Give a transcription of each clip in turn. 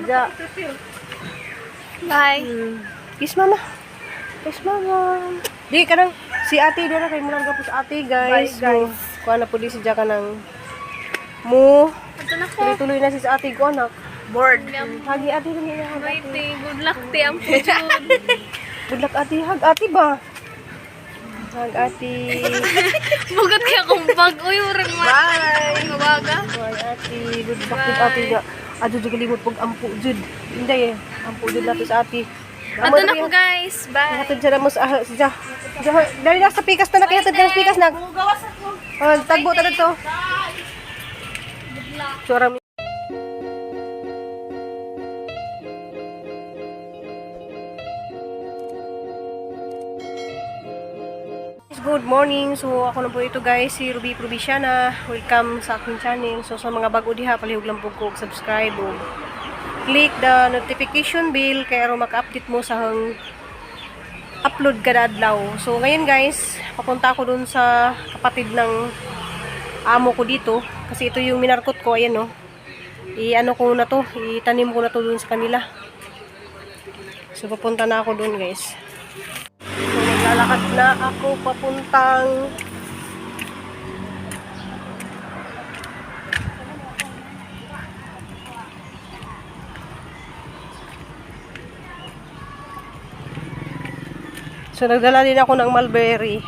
Ja. Bye. Kiss mama. Kiss mama. Di kanang si ate dira kay mulang gapos ate, guys. Bye, guys. Mo, kuha na po di si Ja kanang mo. Ato na ko. Tuloy-tuloy na si sa ate ko anak. Board. Hagi ate dali na hag Bye, ate. te. Good luck, te. Ang pujud. Good luck ate, hag ate ba? Hag ate. Bugat kaya akong bag. Uy, murag ma. Bye. Mabaga. Bye ate. Good luck jud ate nga. Adto jud kalimot pag ampo jud. Inday eh. Ampo jud nato sa ate. Ato na ko, guys. Bye. Hatod siya na mo sa sa ja. Dali na sa pikas na nakihatod ka sa pikas na. Ah, tagbo ta dito. Suara. Good morning. So ako na po ito guys, si Ruby Provisiana. Welcome sa aking channel. So sa mga bago diha, palihog lang po ko og subscribe o click the notification bell kay aron maka-update mo sa hang upload kada adlaw. So ngayon guys, papunta ako dun sa kapatid ng amo ko dito kasi ito yung minarkot ko, ayan no. I-ano ko na to, itanim ko na to dun sa kanila. So papunta na ako dun guys. So naglalakad na ako papuntang So nagdala din ako ng mulberry.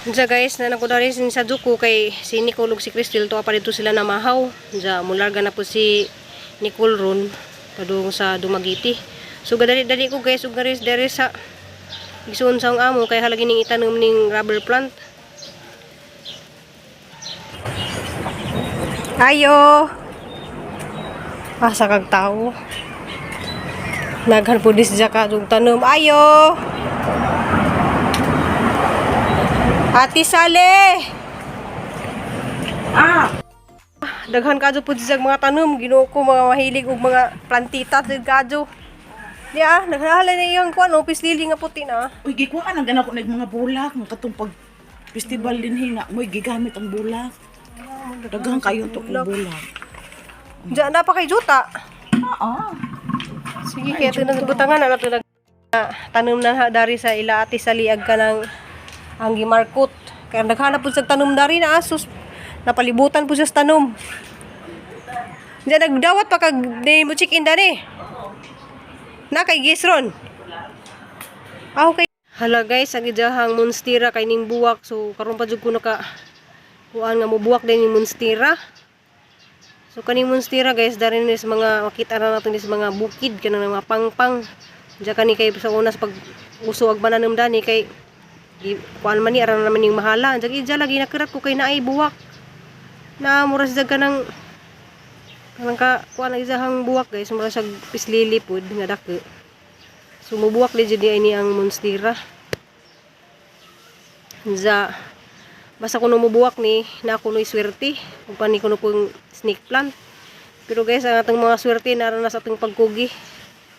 Unsa guys, na ko dari sin sa duko kay si Nicole ug si Crystal tuwa pa dito sila na mahaw. Unsa mularga na po si Nicole ron padung sa Dumaguete. So gadali-dali ko guys ug garis dere sa igsuon sa akong amo kay halagi ning itanom ning rubber plant. Ayo. Asa kag tao. Naghan po dis ka dug tanom. Ayo. Ate Sale. Ah! Daghan kadyo po siya mga tanom. Ginoo ko mga mahilig og mga plantita jud kadyo. Di ah, naghahala na iyang kuan office lily nga puti na. Uy, gikuha nang gana ko nag mga bulak. Ang katong pag festival din hina mo'y gigamit ang bulak. Daghang kayo to kong bulak. Diyan na pa kay juta. Oo. Sige, kaya ito nagbutangan na nato nag tanom na ha, dari sa ila ate sa liag ka ng ang gimarkot. Kaya naghanap po sa tanom dari na asus. Napalibutan po siya sa tanom. Diyan nagdawat pa kag di mo check in dani. Na kay Gisron. Ah, okay. Hala guys, ang idahang monstera kay ning buwak. So karon pa jud ko naka kuan nga mo buwak din ning monstera. So kaning monstera guys, dari ni sa mga makita na natin ni sa mga bukid kanang mga pangpang. Diyan kani kay sa una sa pag uso ag bananom dani kay di kuan man ni aran naman ning mahala. Diyan ija lagi nakirat ko kay naay buwak. Na mura siya kanang kanang ka kuan ang isahang buwak guys, mura siya pislili pud nga dako. So mubuwak di jud ni ini ang monstera. Za basta kuno mubuwak ni na kuno swerte ug pani kuno pong snake plant. Pero guys, ang atong mga swerte nara na sa atong pagkugi.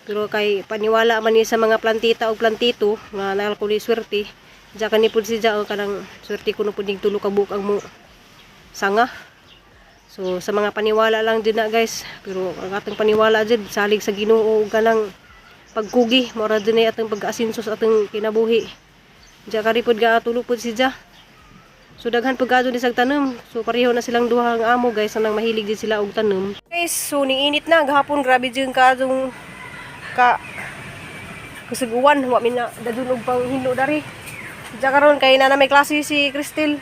Pero kay paniwala man ni sa mga plantita o plantito nga naa kuno swerte. Diya kani pud si Ja o kanang swerte kuno pud ning tulo ka buok ang mo sanga. So sa mga paniwala lang din na guys, pero ang atong paniwala jud salig sa Ginoo ug kanang pagkugi, mao ra jud na atong pag-asinso sa atong kinabuhi. Diya kari pud ga tulo pud si Ja. So daghan pud kadto ni sag tanom. So pareho na silang duha ang amo guys, anang mahilig din sila og tanom. Guys, so niinit na gahapon grabe jud kadtong ka kasiguan wa mi na dadun og panghilo dari. Diya karon kay na may klase si Crystal.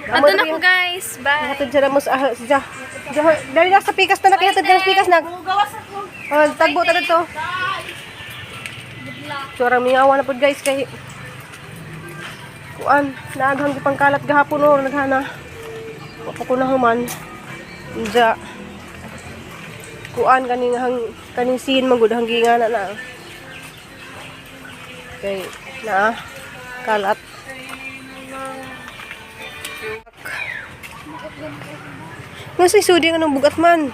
Ato na ko, guys. Bye. Hatod siya na mo sa sa ja. Ja, dali na sa pikas na nakihatod ka sa pikas na. Ah, tagbo ta dito. So arang mingawa na pud guys kay kuan naaghang ko pangkalat gahapon or naghana. Wa pa ko na human. Ja. Kuan kaning hang kaning sin man gud hanggi nga na na. Kay na kalat. Nga sa isudi nga ng bugat man.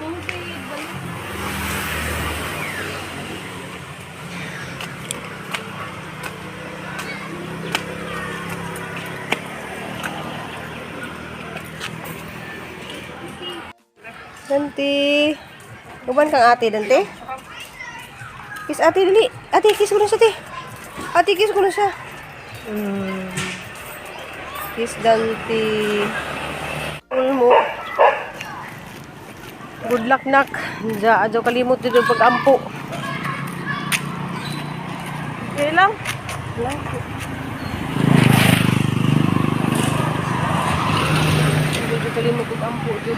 Dante. Uban kang ate, Dante? Kiss ate, dali. Ate, kiss ko na siya, ate. Ate, kiss ko na siya. Kiss Dante. Ulmo. Good luck, nak. Diya, adyo kalimot dito pag-ampo. Okay lang. Wala. Adyo kalimot pag-ampo dito.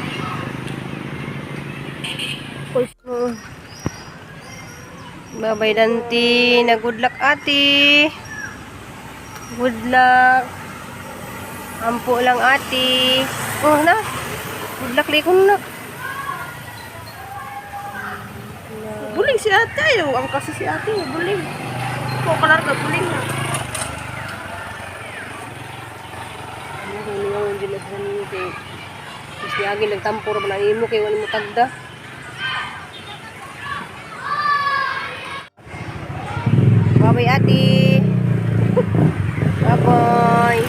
Bye-bye, Dante. Na good luck, ate. Good luck. Ampo lang, ate. Oh, na. Good luck, likon na. Buling si ate. Ayaw, ang kasi si ate. Buling. Ko kalar ka buling na. Ano kung ningaw din na sa ninyo kay Mas niagi nagtampo ra ba na imo kay wala mo tagda. Bye-bye, ate. Bye-bye.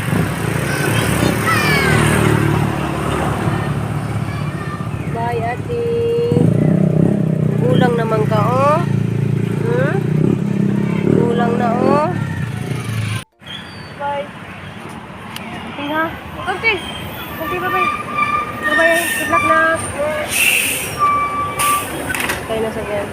Bye, ate. Gulang naman ka, oh. Hmm? Gulang na, oh. Bye. Tinga. Kunti. Kunti, bye-bye. Bye-bye. Good luck na. Tayo na sa guys.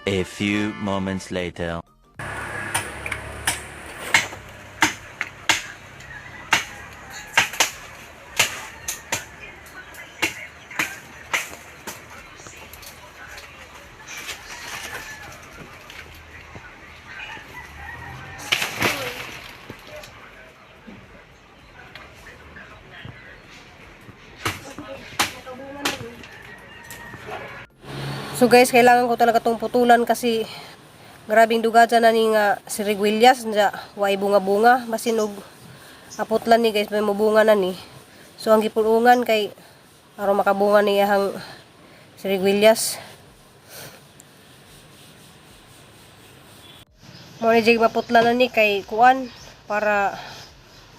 A few moments later. So guys, kailangan ko talaga tong putulan kasi grabing duga dyan na ni nga si Riguillas dya, way bunga-bunga, basin og aputlan ni guys, may mubunga na ni. So ang gipulungan kay aron makabunga ni ang si Riguillas. Mo ni jig maputlan na ni kay kuan para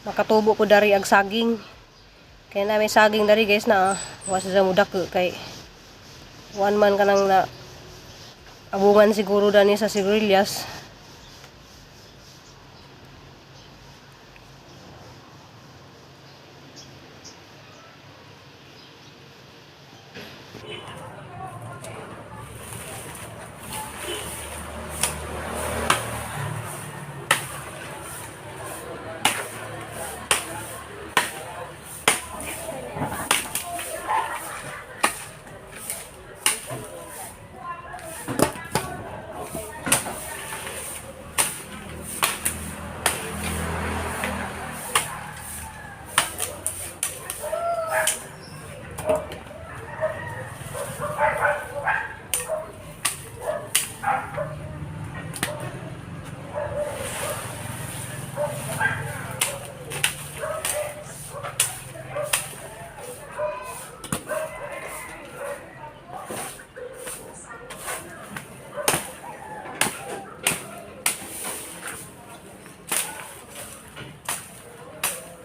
makatubo ko dari ag saging. Kaya na may saging dari guys na wa sa mudak kay one man ka nang na abungan siguro dani sa sigarilyas.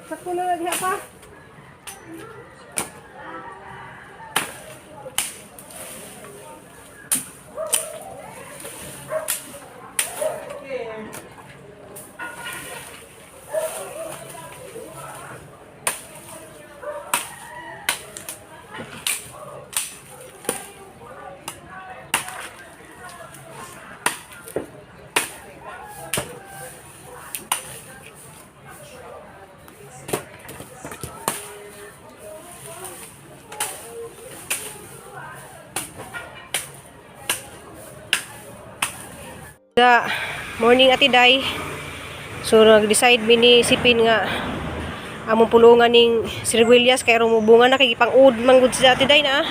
Sakto na lagi pa. Da, morning Ate Day. So nag-decide mi ni Sipin nga among pulungan ning sirgwelyas kay rumubunga na kay gipang ud manggod si Ate Day na.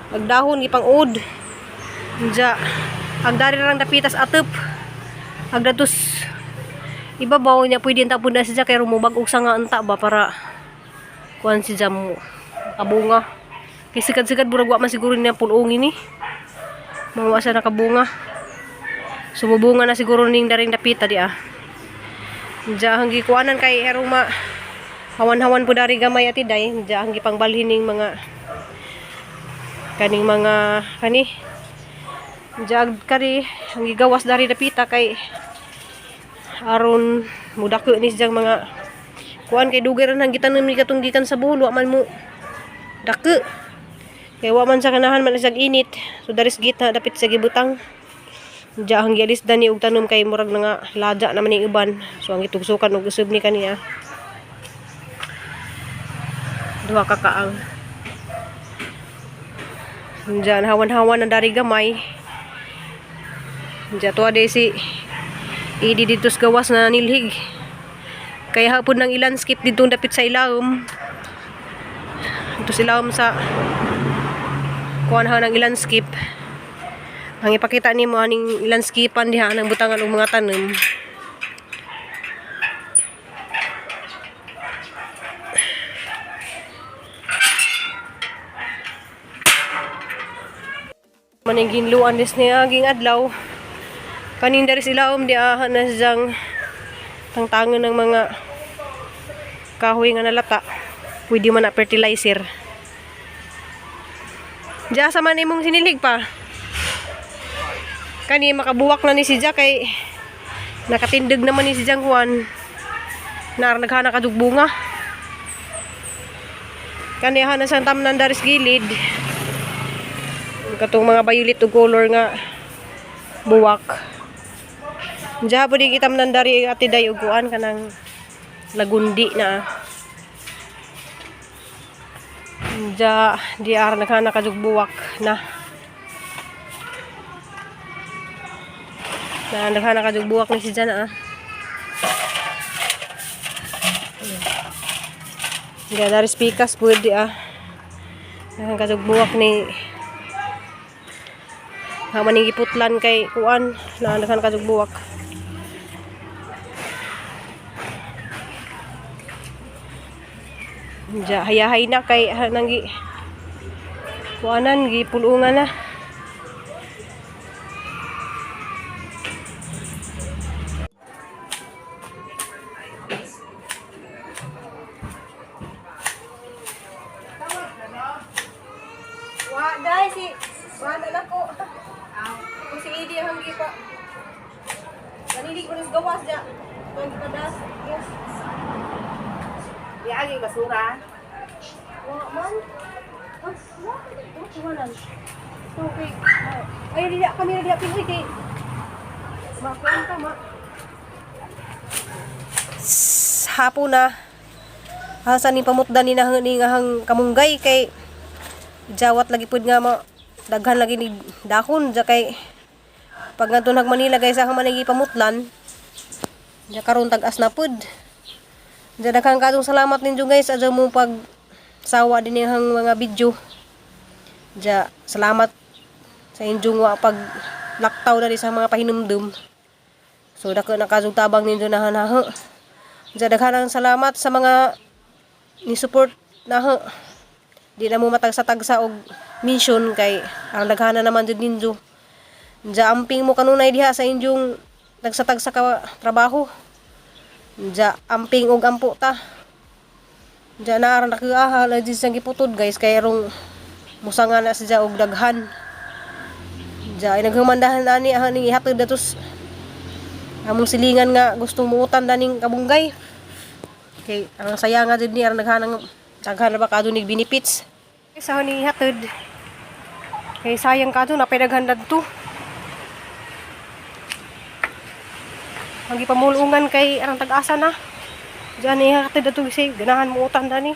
Agdahon gipang ud. Unja ang dari lang dapitas atep. Agdatos ibabaw niya pwede ang tapon na siya kay rumubag og sanga unta ba para kuan si jam kabunga. Kay sigad-sigad burag wa man siguro niya pulungin ni. Mga sa nakabunga. Sumubunga na siguro ning daring dapita di ah. Diya ang gikuanan kay erong ma hawan-hawan po dari gamay ati day. Diya ang gipangbalhin ning mga kaning mga kani. Diya kari ang gigawas dari dapita kay aron mudako ni siyang mga kuan kay dugay ra nang gitanom ni katong gikan sa Bohol, wa man mo dako. Kay wa man sa kanahan man isag init. So daris gitna dapit sa gibutang. Diya ang gialis dani og tanom kay murag na nga ladya naman ning uban. So ang gitugsukan og usab ni kaniya. Duha ka kaang. Diyan hawan-hawan na dari gamay. Diya tuwa day si Idi dito sa gawas na nilhig. Kaya hapon ng i-landscape dito dapit sa ilawom. Dito sa ilawom sa kuan ha ng i-landscape. Ang ipakita nimo aning landscapean diha ang butangan og mga tanom. Maning ginluan des niya ging adlaw. Kaning dari sila di aha na siyang tangtangan ng mga kahoy nga nalata. Pwede man na fertilizer. Diya sa man imong sinilig pa. Kani makabuwak na ni si Jack kay nakatindig naman ni si Jang Juan. Nar naghana kadug bunga. Kani hana sang tamnan daris gilid. Katong mga violet ug color nga buwak. Diya po di kitam dari ati day uguan kanang lagundi na. Diya di ar naghana kadug buwak na. Na naghana kadug buwak ni si Jana ah. Diya dari spikas pwede ah. Naghana kadug buwak ni Haman ning giputlan kay kuan na daghan kadug buwak. Diya hayahay na kay ha, nang gi kuanan gipulungan na. Wa dai si wa na nako. Kung si Idi ang pa. Nanilig ko ng gawas dya. Ang gipadas. Yes. Iagi basura. Wa man. Ah, wa ito kuwanan. Okay. Ay diya kami diya pinoy kay Makuan ka ma. Hapon na. Asa ni pamutdan ni na ni nga hang kamunggay kay jawat lagi pud nga ma daghan lagi ni dakon ja kay pag ngadto nag Manila guys ang manigi pamutlan ja karon tag-as na pud. Ja daghang kadtong salamat ninyo guys adyo mo pag sawa din ang mga video. Ja salamat sa inyong wa pag laktaw dali sa mga pahinumdum. So dako na kadtong tabang ninyo na hanaho. Ja daghang salamat sa mga ni support naho. Di na mo matagsa-tagsa og mission kay ang daghana naman jud ninyo. Ja amping mo kanunay diha sa inyong tagsa-tagsa ka trabaho. Ja amping og ampo ta. Ja na aron nakuha la jud siyang giputod guys kay rong musanga na siya og daghan. Ja ay naghumandahan ani ang ning ihatod datos among silingan nga gusto muutan daning kabunggay. Kay ang saya nga jud ni aron naghanang daghan na ba kadto nig benefits. Sa ni ihatod. Kay sayang kadto na daghan dadto. Ang gipamulungan kay arang tag-asa na. Diyan ihatod dato kasi ganahan mo utan dani.